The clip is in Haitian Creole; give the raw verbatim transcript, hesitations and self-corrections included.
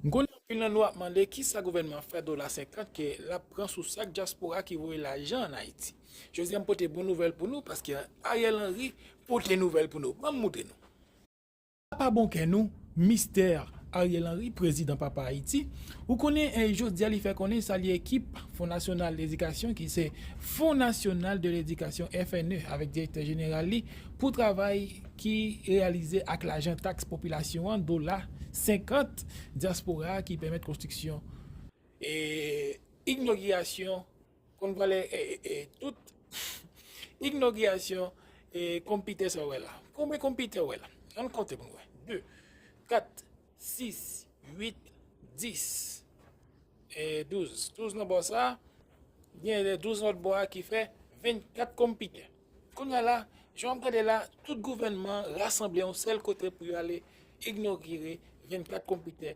M konnen anpil nan nou ap mande kisa gouvènman an fè dola senkant ke l ap pran sou sak dyaspora ki voye lajan ann Ayiti. Jodi a m pote bon nouvèl pou nou paske Ariel Henry pote nouvèl pou nou. Ban m moutre nou. Papa bon kè nou, Mistè Ariel Henry, prezidan Papa Ayiti, ou konnen eh, jodi a li fè konnen salye ekip Fon Nasyonal Ledikasyon ki se Fonds National de l'Éducation F N E avèk direktè jeneral li pou travay ki reyalize ak lajan taks popilasyon an, dola senkant dyaspora a ki pèmèt konstriksyon e inogirasyon konn pale e, e, e, tout inogirasyon e konpitè sa wè la. Konbyen konpitè wè la? Ann konte pou nou wè. De, kat, sis, uit, dis, e douz. Douz nan bò sa, gen douz lòt bò a ki fè vennkat konpitè. Kounye a la, jan w ap gade la, tout gouvènman rasanble yon sèl kote pou yo ale inogire vennkat konpitè